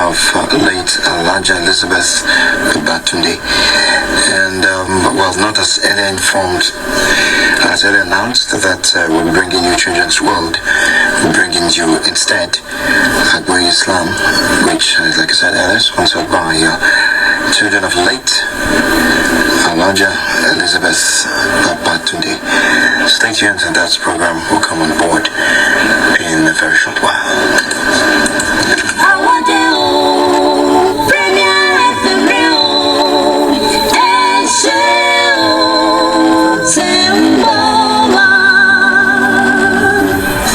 of late Alhaja Elizabeth Babatunde. And, well, not as earlier informed, as earlier announced that we'll be bringing you Children's World, we're bringing you instead Agboye Islam, which, like I said earlier, is sponsored by children of late Alhaja Elizabeth Babatunde. Stay tuned, and that program will come on board in a very short while. Àwọn dé o, Premier FM rè o, ẹ ṣé o, tẹ̀ ń gbọ́ wá.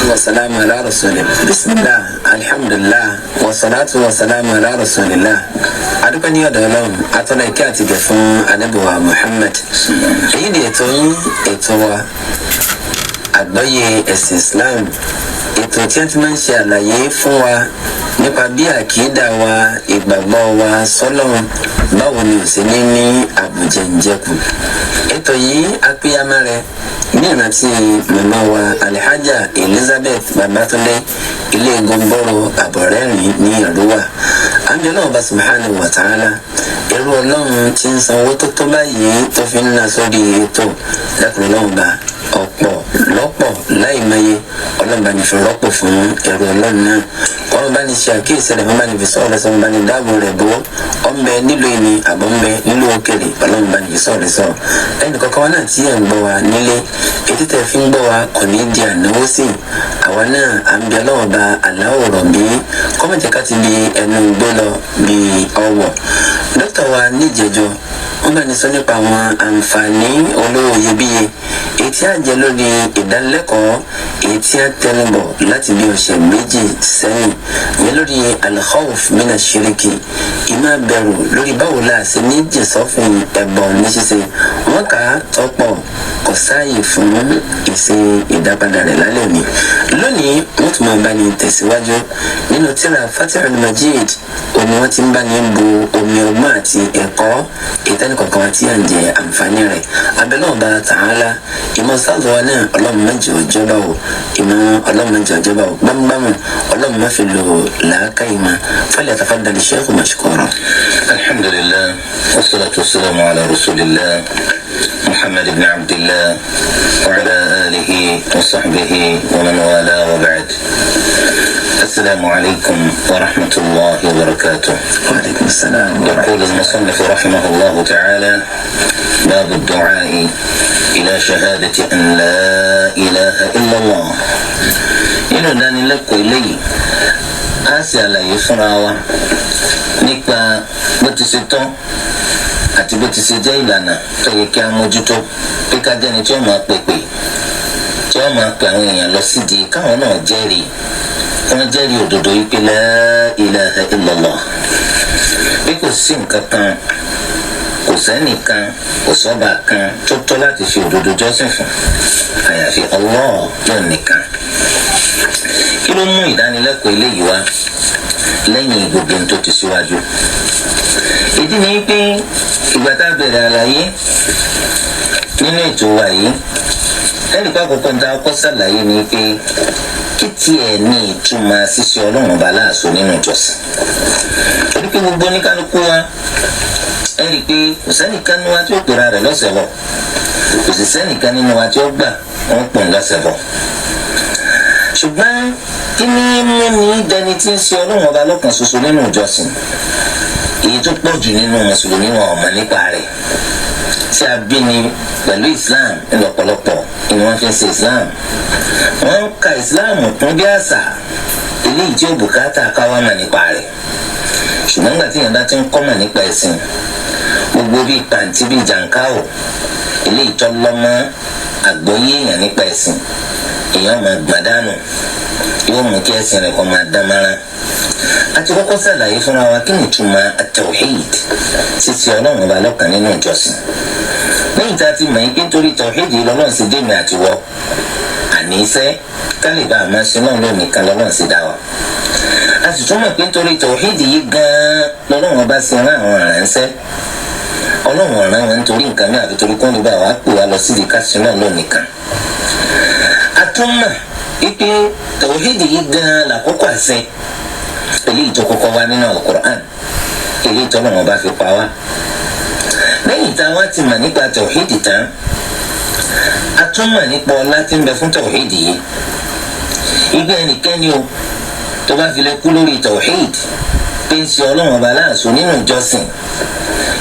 والسلام على رسول الله بسم الله الحمد لله والصلاة والسلام على رسول الله. Adúpẹ́ ní ọ̀dọ̀ Ọlọ́run, atọ́lá ìkẹ́ àti ìgẹ̀ fún anábìwá Muhammad. Èyí ni ètò yín, ètò wa, Àgbọ́yé Ẹ̀sìn Islam, ètò tí a ti máa ń ṣe àlàyé fún wa nípa bí àkídà wa, ìgbàgbọ́ wa sọ́lọ́run, báwo ni ò sí ní ní àbùjẹ̀ǹjẹ̀kù. Ètò yìí apíyámá rẹ ní ìrántí màmá wa Alhaja Elizabeth Babatunde, ilé Gomboro Àbọ̀rẹ́rìn ní Èrúwà. Àǹjọ náà bá subhanahu wa ta'ala, ẹrú Ọlọ́run tí ń sanwó tó tó báyìí tó fi ń ná sórí ètò lẹ́kùnrin lọ́wọ́ bá ọ̀pọ̀ lọ́pọ̀ láì mọye. Ọlọ́run bá ní fi rọ́pò fún ẹrú Ọlọ́run náà, wọ́n bá ní ṣe àkíyèsí rẹ̀, wọ́n bá ní fi sọ̀rọ̀ rẹ̀ sọ, wọ́n bá ní dáàbò rẹ̀ bó ọ̀nbẹ nílò ìní àbọ̀ ńbẹ nílò òkèrè. Ọlọ́run bá ní fi sọ̀rọ̀ rẹ̀ sọ. Ẹnì kọ̀ọ̀kan wa náà tí ẹ̀ ń gbọ́ wa nílé, etí tẹ̀ fi ń gbọ́ wa kò ní di ànáwó sí àwa náà. À ń bí Ọlọ́run bá aláwòrán bí kọ́mọ̀jẹ̀ ká ti bi ẹnu gbó lọ bí ọwọ́. Dókítà wa níjẹjọ, wọ́n bá ní sọ nípa àwọn àǹfààní olówó iyebíye èyí tí a jẹ lórí ìdánilẹ́kọ̀ọ́ èyí tí a tẹnubọ̀ láti bí ọ̀sẹ̀ 2 sẹ́yìn, ìyẹn lórí al-khawf mina shiriki, ìmọ̀ bẹ̀rù lórí báwo la ṣe ní jìnsọ́fìn ẹ̀bọ ní ṣíṣe. Wọ́n kà á tọ́pọ̀, kò sáàyè fún ìṣe ìdápadà rẹ̀ lálẹ́ òní. Lónìí, wọ́n tún máa bá ní tẹ̀síwájú nínú tírà Fatihul Majid, òní wọ́n ti ń bá ní bu omi ọgbọ́n àti ẹ̀kọ́ ìtẹ́nìkọ̀ọ̀kan wa tí à ń jẹ àǹfààní rẹ̀. Abẹ́lẹ́ ọba tààlà, ìmọ̀ sáàlù wa náà, Ọlọ́run má jẹ́ ọjọ́bà o. Ìmọ̀, Ọlọ́run má jẹ́ ọjọ́bà o. Gbámúgbámú, Ọlọ́run má fi lò làákà ìmọ̀. Falyatafaddal shaykhu mashkura. الحمد لله والصلاة والسلام على رسول الله محمد بن عبد الله وعلى آله وصحبه ومن والاه وبعد. السلام عليكم ورحمة الله وبركاته. وعليكم السلام. يقول المصنف رحمه الله تعالى: باب الدعاء إلى شهادة أن لا إله إلا الله. Nínú ìdánilẹ́kọ̀ọ́ eléyìí, a ṣe àlàyé fúnra wa nípa bó ti ṣe tán àti bó ti ṣe jẹ́ ìlànà tó yẹ kí a mójútó, pé ká jẹ́ni tí ó máa pèpè, tí ó máa pè àwọn èèyàn lọ sídìí káwọn náà jẹ́rìí, wọ́n jẹ́rìí òdodo yìí pé la ilaha illallah, bí kò sí nǹkan kan, kò sẹ́nìkan, kò sọ́ba kan tó tọ́ láti fi òdodo jọ́sìn fún àyàfi Allah lóun nìkan. Kí ló mú ìdánilẹ́kọ̀ọ́ eléyìí wá lẹ́yìn gbogbo ohun tó ti síwájú? Ìdí ni pé ìgbà tá a bẹ̀rẹ̀ àlàyé nínú ètò wa yìí, ẹnì kan àkọ́kọ́ ní ta kọ́ sàlàyé ni pé kí tiẹ̀ ní ìtumọ̀ ṣíṣe Ọlọ́run ọba láàṣọ nínú ìjọsìn, torí pé gbogbo oníkálukú wa, ẹ rí i pé kò sẹ́nìkan nínú wa tí ó pera rẹ̀ lọ́sẹ̀ bọ̀, kò sì sẹ́nìkan nínú wa tí ó gbà wọ́n pò ń lọ́sẹ̀ bọ̀. Ṣùgbọ́n kí ni mímí dẹni tí ń ṣe Ọlọ́run ọba lọ́kàn ṣoṣo nínú ìjọsìn? Èyí tó pọ̀ jù nínú mùsùlùmí, wọn ò mọ̀ nípa rẹ̀. Tí a bí ni pẹ̀lú Islam ńlọ́pọ̀lọpọ̀ ni wọ́n fi ń ṣe Islam. Wọ́n ń ka Islam kún bí àṣà eléyìí tí ó bùkátà káwá mọ̀ nípa rẹ̀. Ṣùgbọ́n nígbà tí èèyàn bá ti ń kọ́ mọ̀ nípa ẹ̀sìn, gbogbo bíi pàǹtí bíi jàǹkáwò eléyìí tó lọ́mọ àgbọ́yé èèyàn nípa ẹ̀sìn, èèyàn máa gbàdánù, yóò mú kí ẹ̀sìn rẹ̀ kó máa dán mọ́ra. A ti kọ́kọ́ ṣàlàyé fúnra wa kí ni ìtumọ̀ at-tawhid, ṣíṣe Ọlọ́run ọba lọ́kan nínú ìjọsìn. Lẹ́yìn tá a ti mọ̀ yín pé nítorí tawhid yìí lọ́lọ́run sì dé mi àtiwọ́, àní iṣẹ́ kálíbà àmọ́ ṣe náà lónìí kan lọ́lọ́run sì dá wa. A sì tún mọ̀ pé nítorí tawhid yìí gan-an lọ́lọ́run ọba ṣe rán àwọn ìránṣẹ́. Ọlọ́run ọ̀ràn wọn nítorí nǹkan mi àfi torí kó lè bá wa pè wá lọ sídìí ká ṣe náà lónìí kan. A tún mọ̀ wípé tawhid yìí gan-an làkókò àṣẹ. Eléyìí tó kọ́kọ́ wá nínú Al-Qur'an, eléyìí tó lọ́wọ́ bá fi pa wá. Lẹ́yìn tá a wá ti mọ̀ nípa tawhidi tán, a tún mọ̀ nípa ọlá tí ń bẹ fún tawhidi yìí. Ibi ẹnikẹ́ni o tó bá fi lè kú lórí tawhid, pé ń ṣe Ọlọ́run ọba láàṣọ nínú ìjọsìn,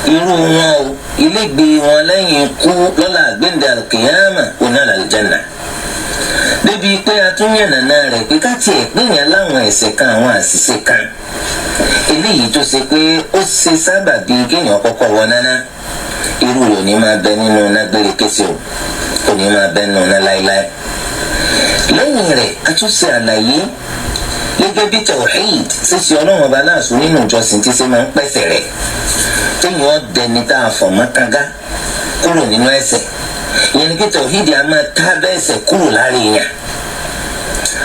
irú wọn o ilégbèé wọn lẹ́yìn ikú lọ́la àgbéǹde alkiyama oná làlìjánà. Débi pé a tún yànnàná rẹ̀ pé ká tiẹ̀ pínyàn láwọn ẹ̀ṣẹ̀ kan, àwọn àṣìṣe kan, eléyìí tó ṣe pé ó ṣe sábàbí kéèyàn kọ́kọ́ wọ náná, irú rẹ̀ ò ní máa bẹ nínú nágbére kése o, kò ní máa bẹ nínú ná láéláé. Lẹ́yìn rẹ̀ a tún ṣe àlàyé gẹ́gẹ́ bí tawhid ṣíṣe Ọlọ́run ọba láàṣọ nínú ìjọsìn tí ṣe máa ń pẹ̀sẹ̀ rẹ̀, téèyàn dẹni tá a fọ̀ mọ́ kanga kúrò nínú ẹ̀ṣẹ̀. Ìyẹn ni pé tawhid a máa tábẹ́ ẹ̀ṣẹ̀ kúrò lára èèyàn.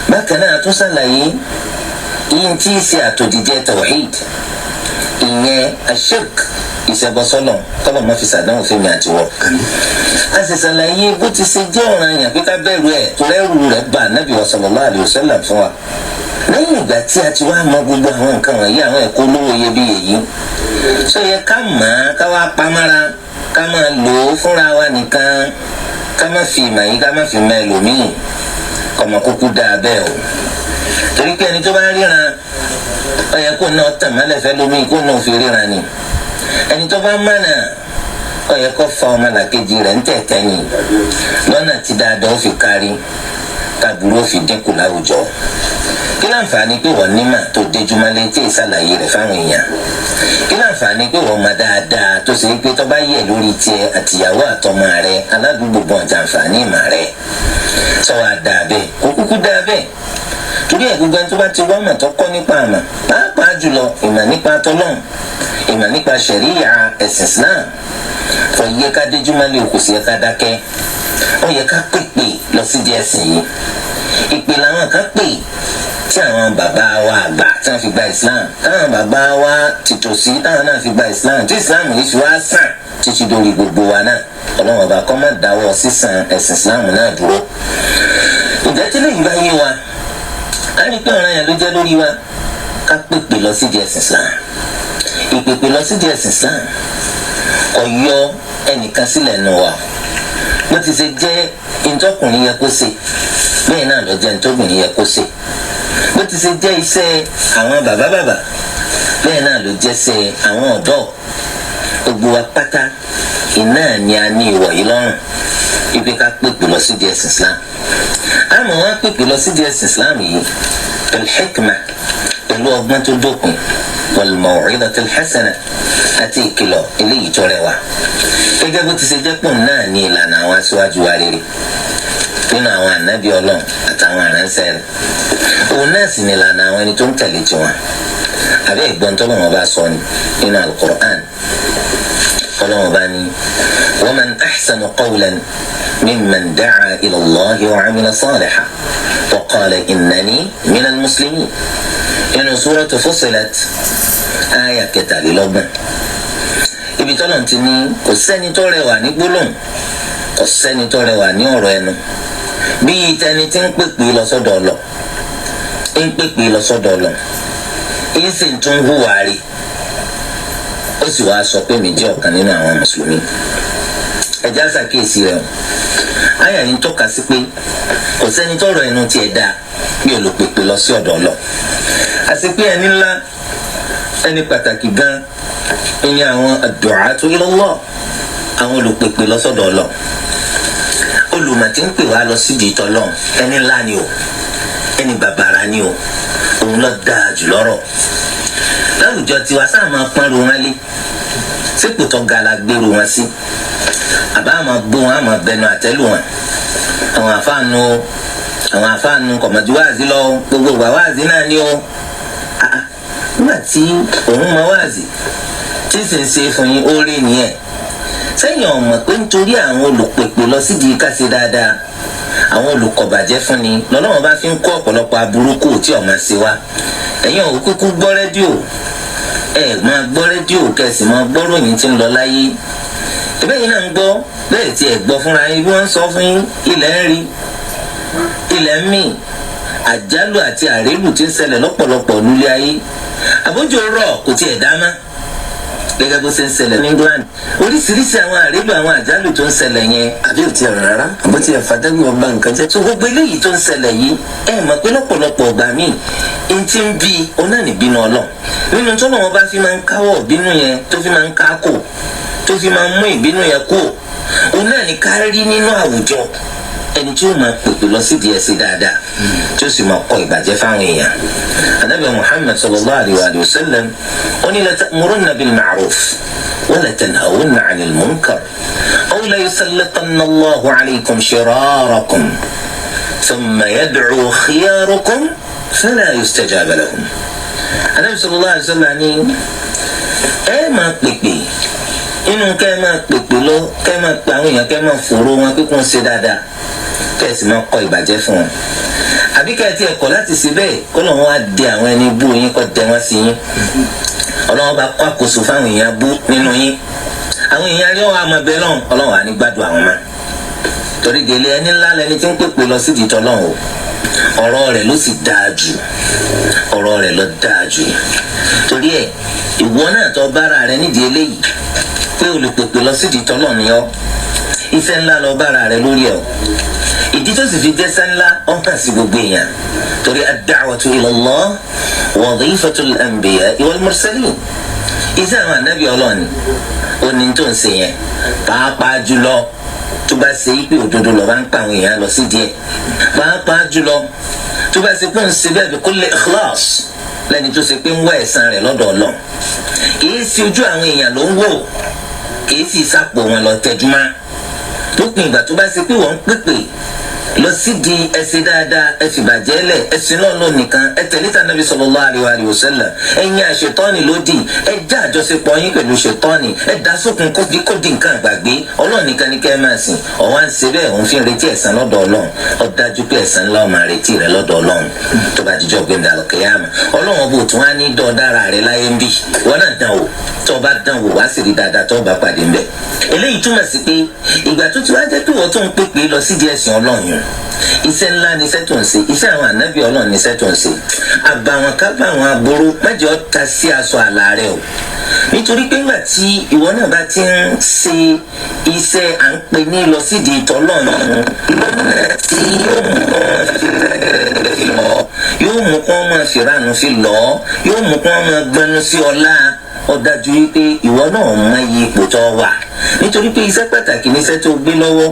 Bákan náà a tún ṣàlàyé ìyẹn tí í ṣe àtòdìjẹ tawhid, ìyẹn ashirk, ìṣẹbọsọlọ, kọlọ má fi ṣàdánwò fẹmi àtiwọ. A sì ṣàlàyé bó ti ṣe jẹ́ ọ̀ranyàn pé ká bẹ̀rù ẹ̀, torí ẹ̀rù rẹ̀ bà Nábì wa sallallahu alaihi wasallam fún wa. Lẹ́yìn ìgbà tí a ti wá mọ gbogbo àwọn nǹkan wọ̀nyí, àwọn ẹ̀kọ́ olówó iyebíye yìí, ṣó yẹ ká mọ̀ ọ́n ká wá pamọ́ra, ká máa lò ó fúnra wa nìkan, ká má fi ìmọ̀ yìí ká má fi mọ ẹlòmíì? Kọ̀mọ̀ kúkú dáa bẹ́ẹ̀ o. Torí pé ẹni tó bá ríran, ó yẹ kó náà tàn mọ́lẹ̀ fẹ́ lómi kó náà fi ríran ni. Ẹni tó bá mọ̀nà, ó yẹ kó fa ọmọlàkejì rẹ̀ ń tẹ̀tẹ̀ ni, lọ́nà tí dáadáa ó fi kárí, tàbúrò ó fi dínkù láwùjọ. Kí láǹfààní pé wọ́n nímà tó déjúmọ́lé tí ìsàlàyé rẹ̀ fáwọn èèyàn? Kí láǹfààní pé wọ́n mọ dáadáa tó ṣe pé tó bá yẹ lórí tiẹ̀ àtìyàwó àtọmọ rẹ̀ aládùúgbò gbọ̀n jàǹfààní ìmọ̀ rẹ̀? Sọ wá dáa bẹ́ẹ̀? Kó kúkú dáa bẹ́ẹ̀. Torí ẹ̀ gbogbo ẹni tó bá ti wá mọ̀ tó kọ́ nípa àmọ̀, pàápàá jùlọ ìmọ̀ nípa tọ́lọ́n, ìmọ̀ nípa ṣẹ̀ríyà ẹ̀sìn Islam, kò yẹ ká déjúmọ́lé, kò sì yẹ ká dákẹ́. Ó yẹ ká pèpè lọ sí di ẹ̀sìn yìí. Ìpè làwọn kan pè tí àwọn bàbá wa àgbà tí wọ́n fi gba Islam, táwọn bàbá wa tìtòsí táwọn náà fi gba Islam, tí Islam yìí fi wá sàn títí dórí gbogbo wa náà. Ọlọ́run ọba kó má dáwọ́ sísan ẹ̀sìn Islam náà dúró. Ǹjẹ́ tí lèyìn bá yé wa, a rí pé ọ̀ràn yẹn ló jẹ́ lórí wa ká pèpè lọ sí di ẹ̀sìn Islam. Ìpèpè lọ sí di ẹ̀sìn Islam kò yọ ẹnìkan sílẹ̀ nù wa. Bó ti ṣe jẹ́ ntọ́kùnrin yẹ kó ṣe, bẹ́ẹ̀ náà ló jẹ́ ntọ́bìnrin yẹ kó ṣe. Bó ti ṣe jẹ́ iṣẹ́ àwọn bàbá bàbá, bẹ́ẹ̀ náà ló jẹ́ iṣẹ́ àwọn ọ̀dọ́. Gbogbo wa pátá iná ni a ní ìwọ̀ yìí lọ́rùn ibi ká pèpè lọ sí di ẹ̀sìn Islam. Àmọ́ wọn pèpè lọ sí di ẹ̀sìn Islam yìí pẹ̀lú hikma, pẹ̀lú ọgbọ́n tó dópin, wal maw'izatil hasana, àti ìkìlọ̀ eléyìí tó rẹwà. Gẹ́gẹ́ bó ti ṣe jẹ́ pọ̀ náà ní ìlànà àwọn aṣíwájú wa rere nínú àwọn ànábì Ọlọ́run àtàwọn àránṣẹ́ rẹ̀, òun náà sì ní ìlànà àwọn ẹni tó ń tẹ̀lé tiwọn. Àbẹ́ ìgbọ́n tọ́lọ́run bá sọ ni nínú Al-Qur'an, Ọlọ́run bá ní wa man ahsanu qawlan mimman da'a ila Allahi wa 'amila salihan wa qala innani minal muslimin, nínú Suratu Fussilat áyà 23. Ibi tọ́lọ́run ti ní kò sẹ́ni tó rẹwà ní gbólóhùn, kò sẹ́ni tó rẹwà ní ọ̀rọ̀ ẹnu bíi tẹni tí ń pèpè lọ sọ́dọ̀ Ọlọ́run, ń pèpè lọ sọ́dọ̀ Ọlọ́run, ń sì tún hùwà rí, ó sì wá sọ pé mi jẹ́ ọ̀kan nínú àwọn mùsùlùmí. Ẹ̀já ṣàkíyèsí rẹ̀ o. Àyà yìí ń tọ́ka sí pé kò sẹ́ni tọ́rọ̀ ẹnu tiẹ̀ dáa bí olùpèpè lọ sí ọ̀dọ̀ Ọlọ́run. Àti pé ẹni ńlá, ẹni pàtàkì gan ni àwọn ad-du'atu ila Allah, àwọn olùpèpè lọ sọ́dọ̀ Ọlọ́run. Olùmọ̀ tí ń pè wá lọ sídìí tọ́lọ́run, ẹni ńlá ni o, ẹni bàbàrà ni o, òun lọ dáa jù lọ́rọ̀. Láwùjọ tiwa sáà máa pọ́n ru wọn lé, sípò tó ga la gbèrú wọn sí, àbá máa gbó wọn, àmọ́ bẹnu àtẹ́lù wọn. Àwọn àfáànù, àwọn àfáànù kọ̀mọ̀jú wáàzí lọ, gbogbo ìgbà wáàzí náà ni o. Nígbà tí òun mọ wáàzí tí sì ń ṣe fún yín, ó rí nìyẹn. Sẹ́yìn ọ̀mọ̀ pé nítorí àwọn olùpèpè lọ sídìí ká ṣe dáadáa, àwọn olùkọ̀bàjẹ́ fún ni lọ́lọ́wọ́n bá fi ń kó ọ̀pọ̀lọpọ̀ aburú kù tí ọ̀mọ̀ ṣe wá. Ẹ̀yin ò kúkú gbọ́ rédíò, ẹ̀ máa gbọ́ rédíò kẹsì máa gbọ́ ròyìn tí ń lọ láyé. Ìbẹ́ yìí náà ń gbọ́ bẹ́ẹ̀ tí ẹ̀ gbọ́ fúnra yín bí wọ́n ń sọ fún yín, ilẹ̀ ń rí, ilẹ̀ ń mì, Àjálù àti àrélù tí ń ṣẹlẹ̀ lọ́pọ̀lọpọ̀ nílé ayé, àbójú rọ̀ kò tiẹ̀ dá mọ́ gẹ́gẹ́ bó ṣe ń ṣẹlẹ̀ ní England, oríṣiríṣi àwọn àrélù àwọn àjálù tó ń ṣẹlẹ̀ yẹn, Àbí ò tiẹ̀ rọ̀ rárá, àbó tiẹ̀ fàtẹ́gùn ọba nǹkan jẹ́. So gbogbo eléyìí tó ń ṣẹlẹ̀ yìí, ẹ mọ̀ pé lọ́pọ̀lọpọ̀ ọgbà míì n ti ń bí oná níbínú Ọlọ́run nínú tó lọ́wọ́ bá fi máa ń káwọ́ ìbínú yẹn, tó fi máa ń kákò, tó fi máa ń mú ìbínú yẹn kú, oná ní ká rí nínú àwùjọ ẹni tí ó máa pèpè lọ sídìí ẹsẹ̀ dáadáa, tí ó sì máa kọ ìbàjẹ́ fáwọn èèyàn. Anabi Muhammad sallallahu alayhi wa sallam ó ní la ta'murunna bil ma'ruf wa la tanhawunna 'anil munkar aw la yusallitanna Allahu 'alaykum shirarakum thumma yad'u khiyarukum fala yustajaba lahum. Anabi sallallahu alayhi wa sallam ní ẹ máa pèpè, inú kẹ́ ẹ máa pèpè lọ, kẹ́ ẹ máa pe àwọn èèyàn, kẹ́ ẹ máa fòró wọn pé kó ń ṣe dáadáa, kẹ́ ẹ sì máa kọ ìbàjẹ́ fún wọn, àbí kẹ́ ẹ tiẹ̀ kọ̀ láti ṣe bẹ́ẹ̀, kó lọ́wọ́ á dẹ àwọn ẹni bú yín, kó dẹ wọ́n sí yín. Ọlọ́wọ́ bá kó àkóso fáwọn èèyàn bú nínú yín, àwọn èèyàn rí ọ̀hún àmọ́ bẹ́ẹ̀ lọ́hùn, Ọlọ́run á ní gbádùn àwọn mọ́. Torí délé, ẹni ńlá lẹni tí ń pèpè lọ sídìí tọ́lọ́hún o. Ọ̀rọ̀ rẹ̀ ló sì dáa jù, ọ̀rọ̀ rẹ̀ ló dáa jù. Torí ẹ̀, ìwọ náà tó bára rẹ nídìí eléyìí pé olùpèpè lọ sídìí tọ́lọ́hún ni ọ́, iṣẹ́ ńlá lọ bára rẹ lórí ẹ̀ o. Ìdí tó sì fi jẹ́sẹ́ ńlá, ó hàn sí gbogbo èèyàn, torí ad-da'watu ila Allah wadhifatul anbiya'i wal mursalin, iṣẹ́ àwọn ànábì Ọlọ́ọ̀ni ó ní tó ń ṣe yẹn, pàápàá jùlọ tó bá ṣe é pé òdodo lọ bá ń pa àwọn èèyàn lọ sí díẹ̀, pàápàá jùlọ tó bá ṣe pé ń ṣe bẹ́ẹ̀ bi kulli ikhlas, lẹ́ni tó ṣe pé ń wá ẹ̀san rẹ̀ lọ́dọ̀ Ọlọ́run, kìí sí ojú àwọn èèyàn ló ń wò, kìí sì sápò wọn lọ tẹjúmọ́. Lópin ìgbà tó bá ṣe pé wọ́n ń pèpè lọ sídìí ẹsẹ̀ dáadáa, ẹ fìbàjẹ́ lẹ̀, ẹsìn náà ló nìkan, ẹ tẹ̀lé tà Nábì sallallahu alaihi wa sallam, ẹ yín àṣetọ́ni lódì, ẹ já àjọṣepọ̀ yín pẹ̀lú ṣetọ́ni, ẹ dá sókun kó di nǹkan àgbàgbé, Ọlọ́run nìkan ní kẹ́ ẹ máa sìn. Ọ̀wá ń ṣe bẹ́ẹ̀, òun fi ń retí ẹ̀san lọ́dọ̀ Ọlọ́run. Ó dájú pé ẹ̀san ńlá ó máa retí rẹ lọ́dọ̀ Ọlọ́run tó bá dijọ́ gbẹ̀ndà lọ́kẹ́yàmà. Ọlọ́run ọbọ̀ tún á ní dọ́ọ̀dára rẹ láyé ń bì. Wọ́n náà dán wò, tó bá dán wò, wá sì rí dáadáa tó bá pàdé ńbẹ̀. Eléyìí túmọ̀ sí pé ìgbà tó ti wá jẹ́ pé wọ́n tó ń pèpè lọ sídìí ẹ̀sìn Ọlọ́run yẹn, iṣẹ́ ńlá ni iṣẹ́ tó ń ṣe, iṣẹ́ àwọn ànábì Ọlọ́run ni iṣẹ́ tó ń ṣe. Àbàwọn kábàwọn aburú mẹ́jọ ta sí aṣọ àlà rẹ o, nítorí pé ńgbà tí ìwọ náà bá ti ń ṣe iṣẹ́ à ń pè ní lọ sídìí ìtọ́lọ́run, lọ́nà tí yóò mú kó máa fìrànù fi lọ́, yóò mú kó máa gbẹnu sí ọlá, ó dájú wípé ìwọ náà mọ iye ipò tó wà, nítorí pé iṣẹ́ pàtàkì ní iṣẹ́ tó gbé lọ́wọ́.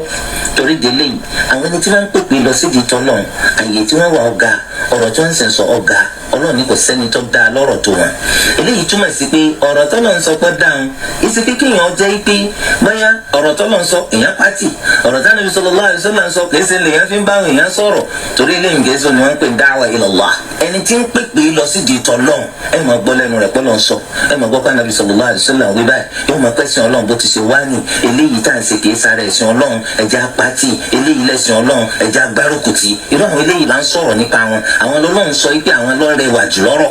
Torí délé yìí, àwọn ẹni tí wọ́n ń pèpè lọ sídìí tọ́lọ́run, àyè tí wọ́n wà ọ̀gá, ọ̀rọ̀ tí wọ́n ń sẹ̀ sọ ọ̀gá. Ọlọ́run ní kò sẹ́ni tó dáa lọ́rọ̀ tó wọn. Eléyìí túmọ̀ sí pé ọ̀rọ̀ tọ́lọ̀ ń sọ pé dáhùn ìsì kékeré jẹ́ pé bóyá ọ̀rọ̀ tọ́lọ̀ ń sọ èèyàn pátì, ọ̀rọ̀ tí Ànábì sallallahu alaihi wasallam ń sọ kìí ṣe lèèyàn fi ń bá èèyàn sọ̀rọ̀. Torí eléyìí kìí sọ ni wọ́n ń pè dáwà ilallah. Ẹni tí ń pèpè lọ sídìí tọ́lọ́run, ẹ máa gbọ́ lẹ́nu rẹ̀ pọ́lọ́ ń sọ, ẹ máa gbọ́ pé Ànábì sallallahu alaihi wasallam wí báyìí, yóò máa pẹ́sìn Ọlọ́run bó ti ṣe wá ní. Eléyìí tá à ń ṣe kìí sára ẹ̀sìn Ọlọ́run, ẹ̀já pátì eléyìí lẹ́sìn Ọlọ́run, ẹ̀já gbárùkùtì. Irú àwọn eléyìí là ń sọ̀rọ̀ nípa wọn. Àwọn Ọlọ́run sọ pé àwọn lọ́rẹ̀wà jù lọ́rọ̀.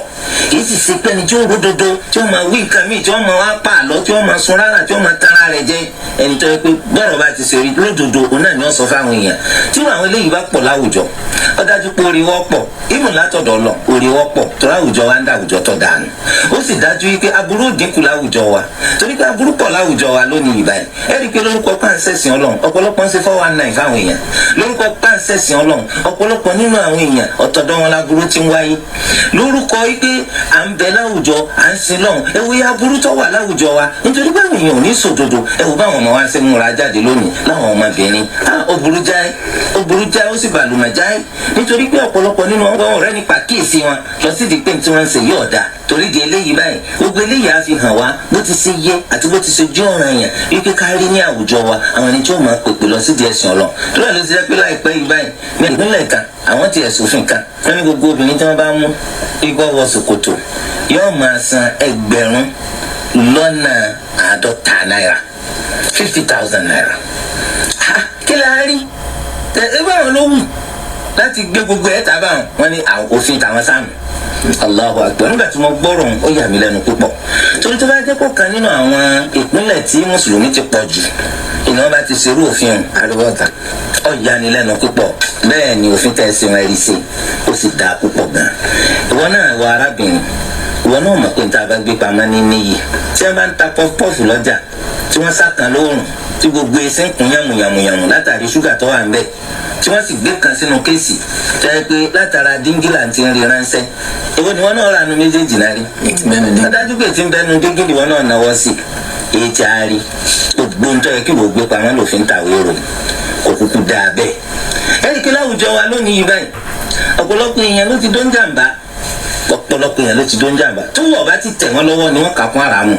Kìí sì ṣe pé ẹni tí ó ródodo tí ó máa wí nǹkan míì, tí ó máa wá pa àlọ́, tí ó máa sun rárá, tí ó máa tara rẹ̀ jẹ, ẹni tó yẹ pé bọ́rọ̀ bá ti ṣe rí lódodo, òun náà ni wọ́n sọ fáwọn èèyàn. Tí àwọn eléyìí bá pọ̀ láwùjọ, ó dájú pé orí wọ́pọ̀ ìmù látọ̀dọ̀ lọ, orí wọ́pọ̀ torí àwùjọ wa ń dá àwùjọ tó dànù. Ó sì dájú wípé aburú dínkù láwùjọ wa, torí pé aburú pọ̀ láwùjọ wa lónìí ìbáyìí. Ẹ rí i pé lórúkọ pàǹsẹ̀sìn Ọlọ́run, ọ̀pọ̀lọpọ̀ ń ṣe 419 fáwọn èèyàn. Lórúkọ pàǹsẹ̀sìn Ọlọ́run, ọ̀pọ̀lọpọ̀ nínú àwọn èèyàn ọ̀tọ̀dọ̀ wọn láburú ti ń wáyé. Lórúkọ wípé à ń bẹ láwùjọ, à ń sin lọ́hùn, ẹ wo iye aburú tó wà láwùjọ wa, nítorí pé àwọn èèyàn ò ní sòdodo. Ẹ wo báwọn ọmọ wa ṣe múra jáde lónìí, láwọn ọmọbìnrin, ó burú jáì, ó burú jáì, ó sì bàlùmọ̀ jáì, nítorí pé ọ̀pọ̀lọpọ̀ nínú ọ̀rẹ́ nípa kíyèsí wọn lọ sí di pé tí wọ́n ń ṣe yóò dáa. Torí di eléyìí báyìí, gbogbo eléyìí á fi hàn wá bó ti ṣe yẹ àti bó ti ṣe jẹ́ ọ̀ràn yẹn wípé ká rí ní àwùjọ wa àwọn ẹni tí ó máa pèpè lọ sídìí ẹ̀sìn Ọlọ́run. Tó lọ́ọ́ ló ti jẹ́ pé láìpẹ́ yìí báyìí, ní ìpínlẹ̀ kan, àwọn ti ẹ̀sùn òfin kan, wọ́n ní gbogbo obìnrin tí wọ́n bá mú igbó wọ ṣòkòtò yóò máa san 50,000 náírà, 50,000 naira. Kí la rí ẹ báwọn ló wù láti gbé gbogbo ẹ̀ tábà wọn ní òfin tàwọn sáàmù. Allahu Akbar. Nígbà tí mo gbọ́rọ̀, ó yà mí lẹ́nu púpọ̀, torí tó bá jẹ́ kó kan nínú àwọn ìpínlẹ̀ tí mùsùlùmí ti pọ̀ jù Ìní wọn bá ti ṣerú òfin Ariwo ọ̀tá. Ó yanilẹ́nu púpọ̀. Bẹ́ẹ̀ ni òfin tẹ́ ẹ ṣe wọn rí sí, ó sì dáa púpọ̀ gan. Ìwọ náà wọ arábìnrin, ìwọ náà mọ̀ pé níta bá gbé pamọ́ ní níyì. Tí wọ́n bá ń ta pọ́fupọ́ọ̀fù lọ́jà tí wọ́n sàkàn lóòrùn tí gbogbo ẹsẹ̀ ń kún yàmùyàmùyàmù látàrí ṣúgà tó wà ń bẹ̀, tí wọ́n sì gbé kan sínú kéèsì tó yẹ pé látara díngìlà ti ń rí ránṣẹ́, èwo ni wọ́n náà rà nu méjèèjì náà rí? Bẹ́ẹ̀ni dín. Adájú pé tí ń bẹnu díngìlì wọn náà náwó sí èyí tí a rí. Gbogbo ń tọ́ yẹ kí wọ́n gbé pamọ́ lòfin tàwé ròyìn kò kúkú dáa bẹ́ẹ̀. Ẹnì kí láwùjọ wa lónìí yìí báyìí, ọ̀pọ̀lọpọ̀ èèyàn ló ti dó ń jàǹbá, ọ̀pọ̀lọpọ̀ èèyàn ló ti dó ń jàǹbá. Tó wọ̀ bá ti tẹ̀ wọ́n lọ́wọ́ ni wọ́n kà kún haramu.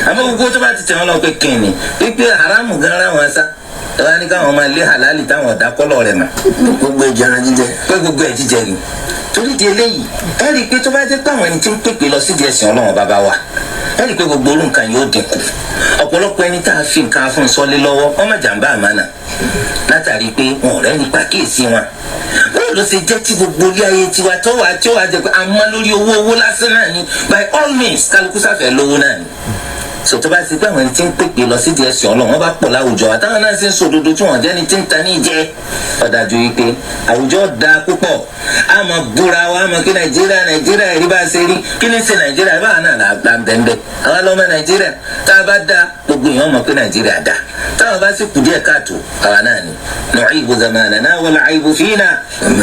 Àmọ́ gbogbo tó bá ti tẹ̀ wọ́n lọ́wọ́ pé kìnnì pípé haramu gan ra wọn sá, ẹ wá ní káwọn máa lé halali táwọn ọ̀dà kọ́lọ̀ rẹ̀ mọ̀. Gbogbo ìjẹran jíjẹ. Pé gbogbo ẹ̀ jíjẹ ni. Torí di eléyìí, ẹ rí i pé tó bá jẹ́ pé àwọn ẹni tí ń pèpè lọ sídìí ẹ̀sìn Ọlọ́run bàbá wa, ẹ rí i pé gbogbo orú nǹkan yóò dínkù. Ọ̀pọ̀lọpọ̀ ẹni tá a fi nǹkan fún sọ́lé lọ́wọ́, wọ́n má jàǹbá àmánà látàrí pé wọn ò rẹ́ni pàkíyèsí wọn. Báwo ló ṣe jẹ́ tí gbogbo ilé ayé tiwa tó wà tí ó wà jẹ́ pé a mọ́ lórí owó, owó lásán náà ni? By all means, kálukú sáfẹ́ lówó náà ni. Sọtọ́ bá ti pé àwọn ẹni tí ń pèpè lọ sídìí ẹ̀sìn Ọlọ́run wọ́n bá pọ̀ láwùjọ, àtàwọn náà sì ń sòdodo tí wọ́n jẹ́ni tí ń ta ní jẹ́, ọ̀dájú wípé àwùjọ da púpọ̀. A máa búra wa, a máa kí Nàìjíríà, Nàìjíríà rí bá a ṣe rí. Kí ni ṣe Nàìjíríà báwa náà là ń bẹ̀ńbẹ̀? Àwa lọ́mọ Nàìjíríà. Tá a bá da, gbogbo èèyàn mọ̀ pé Nàìjíríà da. Táwọn bá sì kù díẹ̀ káàtó, àwa náà ni. Nu'ibu zamanana wal 'aybu fina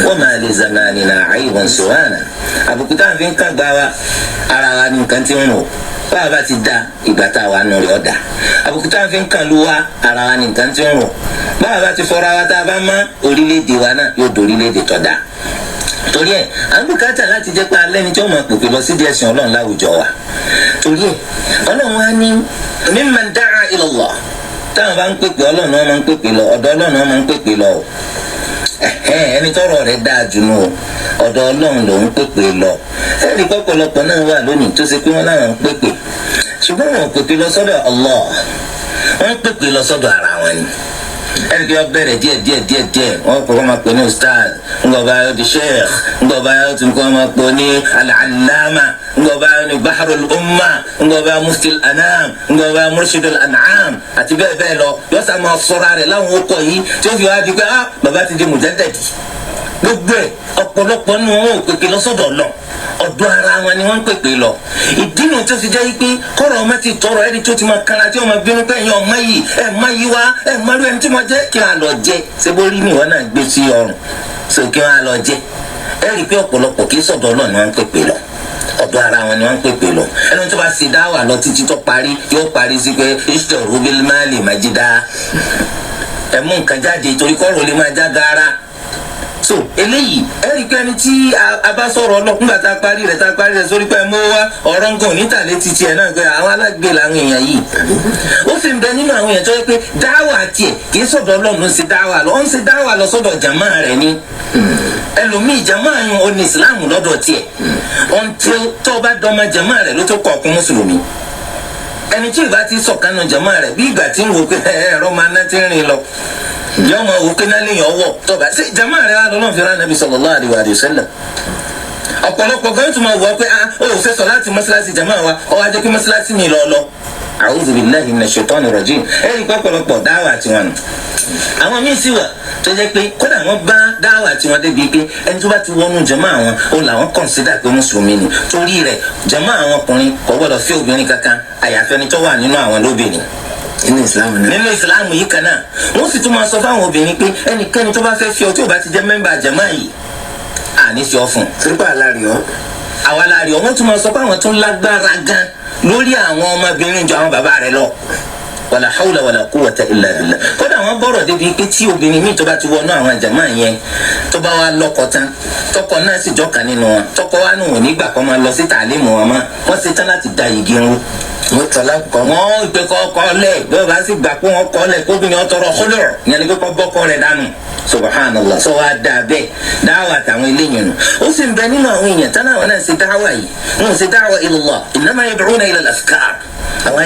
wa ma li zamanina 'aybun siwana. Àbùkù táwọn fi ń kàn gbá wa, ara wa ni nǹkan ti ń rò. Báwa bá ti da, ìgbà tá a wà nù rẹ̀ ọ̀dà. Àbùkù tá a fi ń kàn ló wa, ara wa ní nǹkan tí ń rò. Báwa bá ti fọra wa, tá a bá mọ́, orílẹ̀-èdè wa náà yóò dorílẹ̀-èdè tó dáa. Torí ẹ̀, à ń bùkátà láti jẹ́ pé alẹ́ ni tí wọ́n máa pèpè lọ sí díẹ̀ sìn Ọlọ́run láwùjọ wa. Torí ẹ̀, Ọlọ́run wa ní mimman da'a ila Allah. Táwọn bá ń pèpè, Ọlọ́run wọn máa ń pèpè lọ ọ̀dọ̀ Ọlọ́run wọn máa ń pèpè lọ o. Ẹni tọrọ rẹ̀ dáa jù nù o, ọ̀dọ̀ Ọlọ́run lòún pèpè lọ. Ẹnì pọ̀pọ̀lọpọ̀ náà wà lónìí tó ṣe pé wọ́n láwọn ń pèpè, ṣùgbọ́n wọn ò pèpè lọ sọ́dọ̀ Allah, wọ́n ń pèpè lọ sọ́dọ̀ ara wọn ni. Ẹnì kí wọ́n bẹ̀rẹ̀ díẹ̀ díẹ̀ díẹ̀ díẹ̀, wọ́n kọ́ wọ́n máa pè ní ustaz, ńgbọ̀ba yóò di sheikh, ńgbọ̀ba yóò tún kọ́ máa pè ní al-allama, ńgbọ̀ba yóò ní bahrul umma, ńgbọ̀ba mufti al-anam, ńgbọ̀ba murshid al-an'am àti bẹ́ẹ̀ bẹ́ẹ̀ lọ. Yóò sá máa sọ́ra rẹ̀ láwọn okọ̀ yìí tí ó fi wá di pé ah, bàbá ti di mujaddadi. Gbogbo ẹ̀, ọ̀pọ̀lọpọ̀ nínú wọn ò pèpè lọ sọ́dọ̀ lọ, ọ̀dọ̀ ara wọn ni wọ́n ń pèpè lọ. Ìdí nu tó fi jẹ́ pé kọ́rọ̀ ọmọ ti tọrọ ẹni tó ti máa kanra, tí wọ́n máa bínú pé ẹ̀yin ọmọ yìí, ẹ̀ má yí wá, ẹ̀ má rú ẹni tí wọ́n jẹ́ kí wọ́n á lọ jẹ́ sebórí ni ìwọ náà gbé sí ọrùn so kí wọ́n á lọ jẹ́. Ẹ rí i pé ọ̀pọ̀lọpọ̀ kì í sọ̀dọ̀ Ọlọ́run ni wọ́n ń pèpè lọ, ọ̀dọ̀ ara wọn ni wọ́n ń pèpè lọ. Ẹni tó bá ṣe dáwà lọ títí tó parí, yóò parí sí pé ishtaru bil mali majida, ẹ mú nǹkan jáde torí kọ́rọ̀ lè máa já gaara. So eléyìí, ẹ rí i pé ẹni tí a bá sọ̀rọ̀ ọlọ́ nígbà tá a parí rẹ̀, tá a parí rẹ̀ sórí pé ẹ mú wá ọ̀rọ̀ nǹkan níta létí tiẹ̀ náà pé àwọn alágbe làwọn èèyàn yìí. Ó sì ń bẹ nínú àwọn èèyàn tó yẹ pé dáwà tiẹ̀ kì í sọ̀dọ̀ Ọlọ́run ló ń ṣe dáwà lọ, ó ń ṣe dáwà lọ sọ́dọ̀ jàmá rẹ̀ ni. Ẹlòmíì, jàmá yun ó ní ìsìláàmù lọ́dọ̀ tiẹ̀, until tó bá dọ́mọ jàmá rẹ̀ ló tó kọ̀ ọ̀kún mùsùlùmí. Ẹni tí ìbá ti sọ̀kanu jàmá rẹ̀, bí ìgbà tí ń wo pé ẹ̀rọ máa ná ti ń rìn lọ, yọọ ma wò pé náà lè yàn ọwọ́ tọba ṣe jama rẹ wà lọ́nà fìlà nàbí sallallahu alaihi wa sallam. Ọ̀pọ̀lọpọ̀ gan tún máa wọ pé ah, ó fẹ́ sọ láti mọ́ṣáláṣí jama wa, ọ wá jẹ́ pé mọ́ṣáláṣí mi lọ lọ. A'udhu billahi minash shaitani rajim. Ẹ̀rí pọ̀pọ̀lọpọ̀ dáwà tiwọn nù. Àwọn míín sì wà tó jẹ́ pé kódà wọ́n bá dáwà tiwọn débi pé ẹni tó bá ti wọnú jama àwọn, ó làwọn consider pé mùsùlùmí ni. Torí rẹ̀, jama àwọn ọkùnrin kò gbọ́dọ̀ fẹ́ obìnrin kankan àyàfẹ́ ni tó wà nínú àwọn lóbìnrin. Nínú ìsìlámù náà. Nínú ìsìláàmù yìí kan náà, wọ́n sì tún máa sọ fáwọn obìnrin pé ẹnikẹ́ni tó bá fẹ́ fi ọ, tí ò bá ti jẹ́ mẹ́mbà jàmá yìí, àní fi ọ fún un. Torípa aláàrí ọ. Àwa la rí ọ. Wọ́n tún máa sọ pé àwọn tún lágbára gan lórí àwọn ọmọbìnrin ju àwọn bàbá rẹ̀ lọ. Wàlà hawla wàlà quwwata illa billah. Kódà wọ́n bọ̀rọ̀ débi pé tí obìnrin míì tó bá ti wọnú àwọn jàmá yẹn, tó bá wá lọ́kọ tán, tọkọ náà sì jọ́ka nínú wọn, tọkọ wa nù nígbà kan máa lọ sí tàlímù wọn mọ́, wọ́n ṣe tán láti da igi ń rú. Wọ́n tọ́lá kọ́. Wọ́n ìpè kọ́ lẹ̀ bí wọ́n bá sì gbà pé wọ́n kọ́ lẹ̀, kóbìnrin ọ̀tọ̀rọ̀ kólọ̀ ìyẹn ni pé kọ́ bọ́kọ́ rẹ̀ dànù. Subhanallah. Sọ wá dáa bẹ́ẹ̀ dáwà táwọn eléyìí nù. Ó sì ń bẹ nínú àwọn èèyàn tán àwọn náà ṣe dáwà yìí, wọn ò ṣe dáwà ilallah, innama yad'una ila al-afkar. Àwọn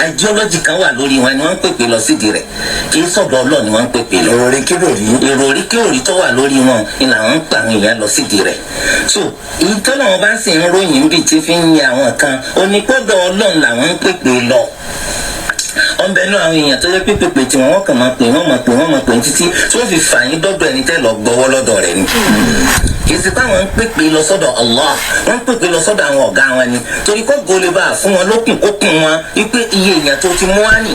ideology kan wà lórí wọn ni wọ́n ń pèpè lọ sídìí rẹ̀. Kì í sọ̀dọ̀ Ọlọ́ọ̀ ni wọ́n ń pèpè lọ. Ìròrí kíròrí. Ìròrí kíròrí tó wà lórí wọn ni làwọn ń pa àwọn èèyàn lọ sídìí rẹ̀. So ìtọ́nà wọn bá sì ń ròyìn bí ti fi ń yan àwọn kan onípọ̀dọ̀ Ọlọ́run làwọn ń pèpè lọ. Ọ̀nbẹ náà àwọn èèyàn tó yẹ pé pèpè tí wọ́n kàn máa pè wọ́n máa pè wọ́n máa pè títí tí wọ́n fi fà yín dọ́dọ̀ ẹni tẹ́ lọ gbọ́wọ́ lọ́dọ̀ rẹ̀ ni. Kì í ṣe pé àwọn ń pèpè lọ sọ́dọ̀ Allah, wọ́n ń pèpè lọ sọ́dọ̀ àwọn ọ̀gá wọn ni, torí kó gòlè bá fún wọn lókùn kókùn wọn wípé iye èèyàn tó ti mú wá nì.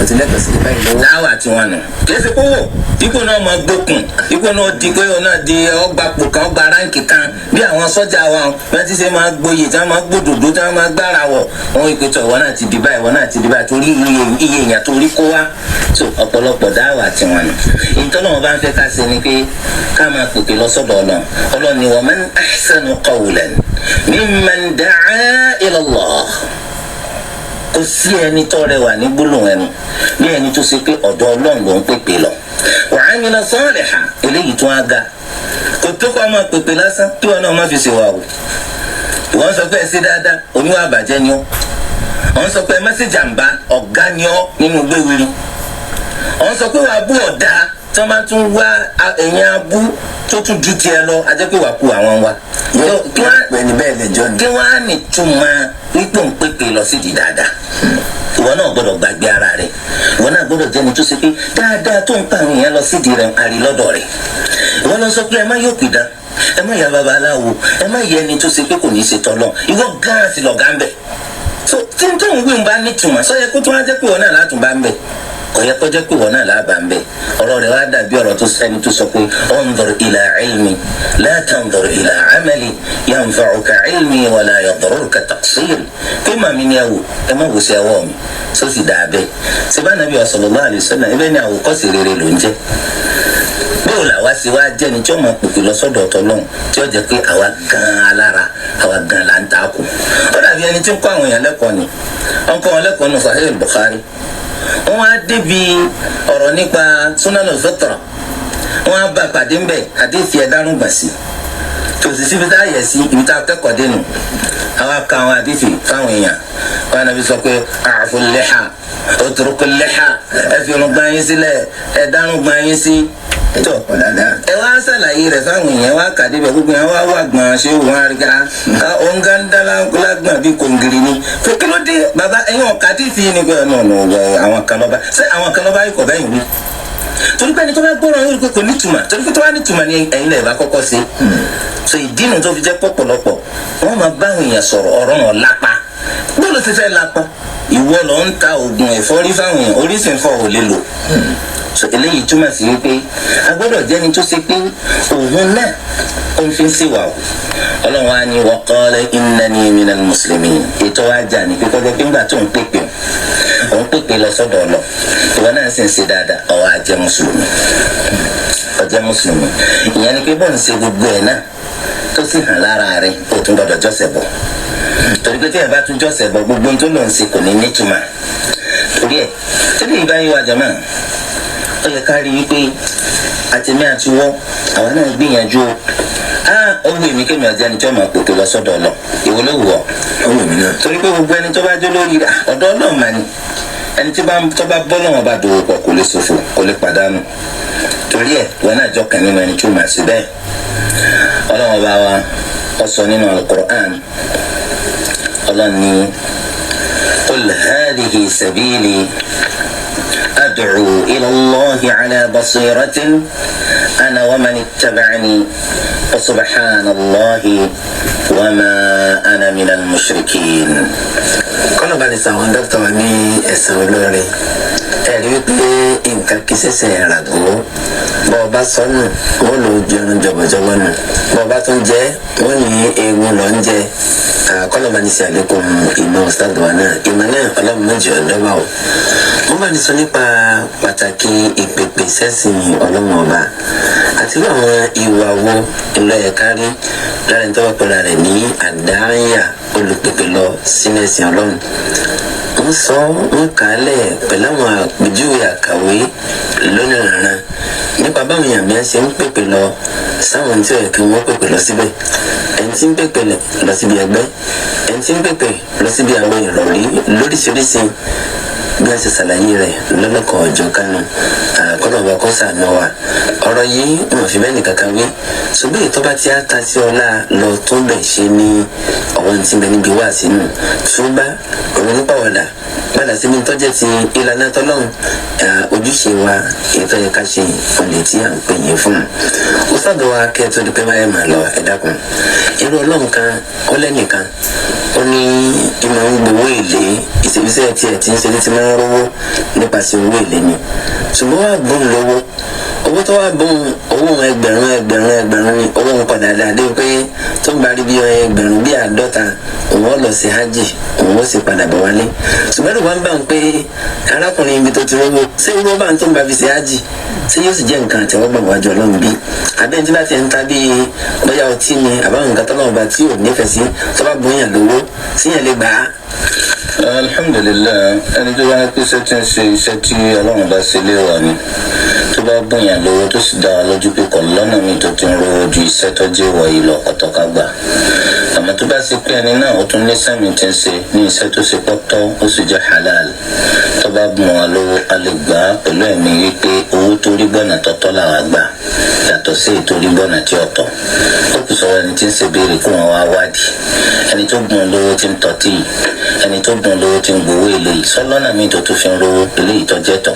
O ti lẹ́tọ̀ọ́ sí báyìí lọ́wọ́. Dáwà tí wọn nù. Kì í ṣe kówó ipò náà máa gbókùn, ipò náà di pé òun náà di ọgbà pò kan, ọgbà ráǹkì kan, bí àwọn sọ́jà wa wọ́n ti ṣe máa gboyè, tí wọ́n máa gbódòdó, tí wọ́n máa gbára wọ̀. Wọ́n ìpè tó ìwọ náà ti di báyìí, ìwọ náà ti di báyìí, torí iye èèyàn torí kó wá. Tó ọ̀pọ̀lọpọ̀ dáwà tí wọn nù. Ìtọ́nà wọn bá ń fẹ́ ká ṣe ni pé ká máa pèpè lọ sọ́dọ̀ Ọlọ́run. Ọlọ́run ni wa man ahsanu qawlan mimman da'a ila Allah. Kò sí ẹni tó rẹwà ní gbólóhùn ẹnu bí ẹni tó ṣe pé ọ̀dọ̀ Ọlọ́run ló ń pèpè lọ. Wa amila salihan, eléyìí tó á ga. Kò tó kọ́ máa pèpè lásán kí wọn náà má fi ṣèwà o. Ìwọ́n sọ pé ẹ ṣe dáadáa, oníwà àbàjẹ́ ni ọ́. Wọ́n sọ pé ẹ má ṣe jàǹbá, ọ̀gá ni ọ́ nínú gbéwìrì. Wọ́n sọ pé wàá bú ọ̀dà tí wọ́n bá tún wá ẹ̀yìn abú tó tún ju tiẹ̀ lọ, a jẹ́ pé wàá kú àwọn wa. Kí wọ́n pè ní bẹ́ẹ̀ lẹ́jọ́ ni. Kí wọ́n á ní túmọ̀ wípé ń pèpè lọ sí di dáadáa. Ìwọ náà gbọ́dọ̀ gbàgbé ara rẹ̀. Ìwọ náà gbọ́dọ̀ jẹ́ni tó ṣe pé dáadáa tó ń pa àwọn èèyàn lọ sí di rẹ̀ àrí lọ́dọ̀ rẹ̀. Ìwọ lọ sọ pé ẹ má yóò pìdán, ẹ má ya babaláwo, ẹ má yẹ ẹni tó ṣe pé kò ní í ṣe tọ́lọ̀. Ìwọ gán sí lọ̀gá ń bẹ̀. So tí n tó ń wí ń bá nítumọ̀ sọ yẹ kó tó wá jẹ́ pé ìwọ náà látún bá ń bẹ̀. Kò yẹ kó jẹ́ pé ìwọ náà lábàá ń bẹ̀. Ọ̀rọ̀ rẹ̀ wá dàbí ọ̀rọ̀ tó sẹ́ni tó sọ pé unzur ila ilmi la tanzur ila amali yanfa'uka ilmi wala yadurruka taqsiri. Pé màmí ni ẹ wò, ẹ má wò sí ẹwọ́ mi, tó sì dà bẹ́ẹ̀. Ṣé bá Nàbí sallallahu alaihi wasallam ẹbẹ́ ni àwòkọ́ṣe rere ló ń jẹ́? Bóò làwa ṣe wá jẹ́ni tí ó máa pèpè lọ sọ́dọ̀ ọ̀tọ̀ lọ́hùn, tí ó jẹ́ pé àwa gan-an alára, àwa gan-an là ń ta kù. Ó dàbí ẹni tí ń kọ́ àwọn èèyàn lẹ́kọ̀ọ́ ni. Wọ́n kọ́ wọn lẹ́kọ̀ọ́ nù Sahih Bukhari. Wọ́n á débi ọ̀rọ̀ nípa Sunan al-Fitra. Wọ́n á bá pàdé ńbẹ̀ àdéhìí ẹ̀dárùn gbà sí. Tòsí síbi tá a yẹ sí ibi tá a kẹ́kọ̀ọ́ dénú. Àwa ka àwọn àdéhìí fáwọn èèyàn. Wọ́n á nàbí sọ pé a'fu al-liha, utruku al-liha, ẹ fi irun gbọ̀n yín sílẹ̀, ẹ dárùn gbọ̀n yín sí. Tó ẹ wá ṣàlàyé rẹ̀ fáwọn èèyàn, wá kàdé bẹ̀ gbogbo yẹn wá wà gbọ̀n ṣé òun àríkà òun gán dá lágbọ̀n bí kòǹgìrì ni. Fún kí ló dé bàbá ẹ̀yin ọ̀ka tí fi ni pé ọ̀nà ọ̀nà àwọn kan lọ́ba ṣé àwọn kan lọ́ba ikọ̀ bẹ́yìn wí. Torí pé ẹni tó bá gbọ́rọ̀ yóò rí pé kò nítumọ̀, torí pé tó bá nítumọ̀ ni ẹ̀yin lè bá kọ́kọ́ ṣe. So ìdí nu tó fi jẹ́ pọ̀pọ̀lọpọ̀ wọ́n máa bá àwọn èèyàn sọ̀rọ̀ ọ̀rọ̀ wọn lápá. Bóòlù ti fẹ́ lápá? Ìwọ lọ ń ta oògùn ẹ̀fọ́rí fáwọn èèyàn, orí sì ń fọ́ ò lè lò. So eléyìí túmọ̀ sí wípé a gbọ́dọ̀ jẹ́ni tó ṣe pé òun náà ó ń fi ń ṣèwà o. Ọlọ́run á ní wa qala innani minal muslimin. Ètò wa jà ní pípọ́ jẹ́ pé ńgbà tó ń pèpè òun pèpè lọ sọ́dọ̀ ọlọ, ìwọ náà sì ń ṣe dáadáa, ó wá jẹ́ mùsùlùmí. Ó jẹ́ mùsùlùmí. Ìyẹn ni pé bọ́ọ̀ ń ṣe gbogbo ẹ̀ náà tó sì hàn lára rẹ̀, ó tún gbọ́dọ̀ jọ́sẹ̀ bọ̀. Torí pé tí ẹ bá tún jọ́sẹ̀ bọ̀, gbogbo ohun tó lòun ṣe kò ní nítumọ̀. Torí ẹ̀ tẹ́lẹ̀ ìbáyé wa jàmáà, ó yẹ ká rí wípé àtẹ̀mí àti wọ́ àwa náà gbìyànjú o. Ó wù mí kémi ọ̀jẹ̀ ẹni tí ó máa pèpè lọ sọ́dọ̀ ọlọ. Ìwọ ló wù ọ́? Ó wù mí náà. Torí pé gbogbo ẹni tó bá jó lórí ọ̀dọ̀ Ọlọ́run mà ni. Ẹni tí tó bá bọ́ lọ́wọ́ bá dòwò pọ̀ kò lè ṣòfò, kò lè pàdánù. Torí ẹ̀ wọn náà jọ kàn nínú ẹni tí ó máa ṣe bẹ́ẹ̀. Ọlọ́run bá wa ó sọ nínú Al-Qur'an, Ọlọ́run ní qul hadhihi sabili أدعو إلى الله على بصيرة أنا ومن اتبعني وسبحان الله وما أنا من المشركين. Kọ́nà bá ní sàwọn dókítà wa ní ẹ̀sán olóore. Ẹ rí i pé nǹkan kì í ṣẹ̀ṣẹ̀ ràgó. Bọ́ ọ bá sọnù, wọ́n lò ó jẹun jọ̀bọ̀jọ̀bọ̀ nù. Bọ́ ọ bá tún jẹ́, wọ́n ní eegun lọ ń jẹ. Kọ́nà bá ní ṣe àlékún ìmọ̀ ọ̀sán wa náà. Ìmọ̀ náà Ọlọ́run méjì ọ̀dọ́ bá o. Wọ́n bá ní sọ nípa pàtàkì ìpèpè sẹ́sìn Ọlọ́run ọba àti bí àwọn ìwà wo ńlọ yẹ ká rí lára ẹni tó bá pera rẹ̀ ní àdáyà olùpèpè lọ sínú ẹ̀sìn Ọlọ́run. Wọ́n sọ wọ́n kà á lẹ̀ pẹ̀lú àwọn àpèjúwe àkàwé lónìrànràn nípa báwọn èèyàn bí wọ́n ṣe ń pèpè lọ sáwọn tí ó yẹ kí wọ́n pèpè lọ síbẹ̀. Ẹni tí ń pèpè lọ síbi ẹgbẹ́, ẹni tí ń pèpè lọ síbi àwọn ìrọ̀rí lóríṣiríṣi. Bí wọ́n ṣe ṣàlàyé rẹ̀ lọ́lọ́kọ̀ ọjọ́ kánú, kọ́nà ọba kó ṣàánú wa. Ọ̀rọ̀ yìí wọn fi bẹ́ẹ̀ nìkankan wí, ṣùgbọ́n ètò bá ti á ta sí ọlá lọ tó bẹ̀ ṣe ní ọ̀wọ́n tí ń bẹ níbi wá sínú túbá òun nípàwọ̀dà padà síbi tó jẹ́ ti ìlànà tọ́lọ́run, ojúṣe wa ètò yẹ ká ṣe ọ̀lẹ̀ tí à ń pè yín fún un. Ó sábà wa kẹ́ ẹ tó di pé máa máa lọ. Ẹ dákun, irú ọlọ́run kan ọlẹ́nìkan ó ní ìmọ̀ ń gbowó èlé, ìṣèwísẹ́ tiẹ̀ tí ń ṣe tí máa ń rówó nípasẹ̀ owó èlé ni, ṣùgbọ́n wàá gbóhùn lówó, owó tó wà bóun, owó ẹgbẹ̀rún ẹgbẹ̀rún ẹgbẹ̀rún ni owó ń padà dáadé pé tó ń bá rí bí ẹgbẹ̀rún bí 50, òun ó lọ sí hajj, òun ó sì padà bọ̀ wálé. Ṣùgbọ́n ìwà ń bá ń pé arákùnrin ibi tó ti rówó, ṣé irú bá ń tó ń bá fi ṣe hajj, ṣé yóò sì jẹ́ nǹkan àtẹ̀wọ́gbà wájú ọlọ́run bí abẹ́ni tí bá ti ń ta bíi bóyá ọtí ni àbáwọn nǹkan tọ́lọ́run bá tí ò nífẹ̀ẹ́ sí, tó bá bóyá lówó síyẹn lè gbà á? Alhamdulilayi, ẹni tó bá ń pèsè tí ń ṣe iṣẹ́ tí ọlọ́run bá ṣe léèwọ̀ ni, tó bá bóyá lówó tó sì dá wa lójú pé kò lọ́nà mi tó ti ń rówó ju iṣẹ́ tó jẹ́ ìwọ̀ yìí lọ, ọ̀tọ̀ ká gbà. Àmọ́ tó bá ṣe pé ẹni náà ó tún ní sẹ́mi tí ń ṣe ní iṣẹ́ tó ṣe pọ́tọ́, ó sì jẹ́ halal, tó bá bùn wa lówó, a lè gbà á pẹ̀lú ẹ̀mí wípé owó tó rí gbọ́nà tọ́tọ́ làwa gbà, yàtọ̀ sí ètò rí gbọ́nà tí ọ̀tọ̀. Ó kù sọ̀rọ̀ ẹni tí ń ṣe béèrè kó wọn wá wádìí ẹni tó bùn lówó tí ń tọ́tí yìí, ẹni tó bùn lówó tí ń gbowó èlé yìí, sọlọ́nà míì tó tún fi ń rówó eléyìí tó jẹ́ tọ̀.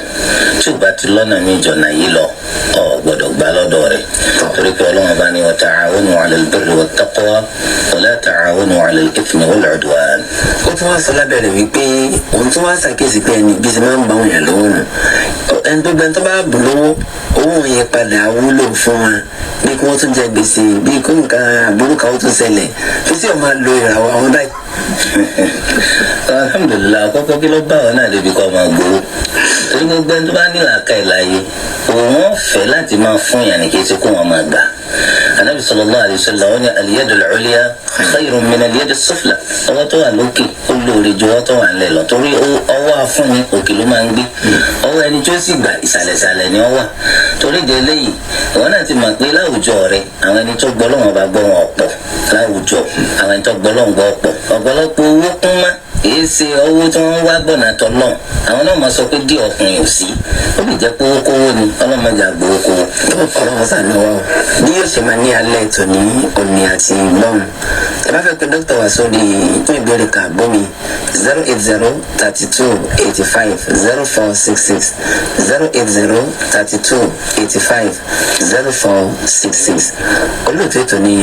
Tí ò bá ti lọ́nà míì jọ̀nà yìí lọ, ọ̀ gbọ́dọ̀ gbà lọ́dọ̀ rẹ̀, torí pé ọlọ́run bá ní wa ta'awanu 'ala al-birri wat-taqwa wa la ta'awanu 'ala al-ithmi wal-'udwan. Ó tún wá sọ lábẹ́rẹ̀ wípé òun tún wá ṣàkíyèsí pé ẹni bí ṣe máa ń bá òun yàn lówó nù, ẹni tó gbẹni tó bá bùn lówó, owó yẹn padà wúlò fún wa, bí kí wọ́n tún jẹ gbèsè, bí kí nǹkan àbúrò kan ó tún ṣẹlẹ̀ fi sí ọ̀ máa lo ìràwọ̀ àwọn báyìí. Alhamdulilayi, àkọ́kọ́, kí ló bá wọn náà débi kọ́ máa gbowó? Torí gbogbo ẹni tó bá ní làákà ìlàyé, òun fẹ́ láti máa fún yàn ní kí n ṣe kó wọn máa gbà. Anabi sallallahu alayhi wa sallam, wọn ní al-yadul ulya khayrun min al-yadis sufla. Ọwọ́ tó wà lókè ó lóore ju ọwọ́ tó wà nílẹ̀ lọ, torí ọwọ́ afúnni òkè ló máa ń gbé, ọwọ́ ẹni tó sì gbà ìsàlẹ̀sàlẹ̀ ni ọ wà. Torí de eléyìí, ìwọ náà ti mọ̀ pé láwùjọ rẹ, àwọn ẹni tó gbọ́ lọ́wọ́ bá gbọ́ wọn ọ̀pọ̀ láwùjọ, àwọn ẹni tó gbọ́ lọ́wọ́ gbọ́ ọ̀pọ̀, ọ̀pọ̀lọpọ̀ owó kún mọ́ èyí ṣe owó tí wọ́n ń wá gbọ̀nà tọ́lọ̀. Àwọn náà máa sọ pé díẹ̀ ọkùnrin ò sí, ó lè jẹ́ pé owó kówó ni, ọlọ́mọdé àgbowó kówó. Ọlọ́run ṣàánú wa o. Bí yóò ṣe máa ní alẹ́ tòní òní àti gbọ́n, ẹ bá fẹ́ pe dókítà wá sórí fún ìbéèrè kan bómi, 08032850466, 08032850466. Olóòtú ètò ní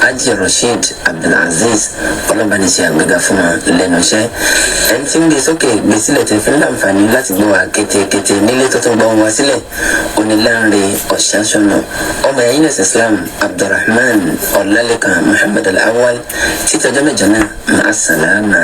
Haji Rasheed Abdulaziz, ọlọ́bàníṣe àgbéga fún wọn lẹ́nu iṣẹ́. Ẹni tí ń gbé sókè gbé sílẹ̀ tẹ́ fi ń láǹfààní láti gbọ́ wa kétékété nílé tó tún gbọ́ wọn sílẹ̀, onílànre ọ̀ṣánṣọ́nà ọmọ ẹ̀yìn ẹ̀sìn Islam, Abdulrahman Ọ̀làlẹ́kan Muhammad Al-Awwal. Títí ọjọ́ mẹ́jọ náà, màá sàlámà.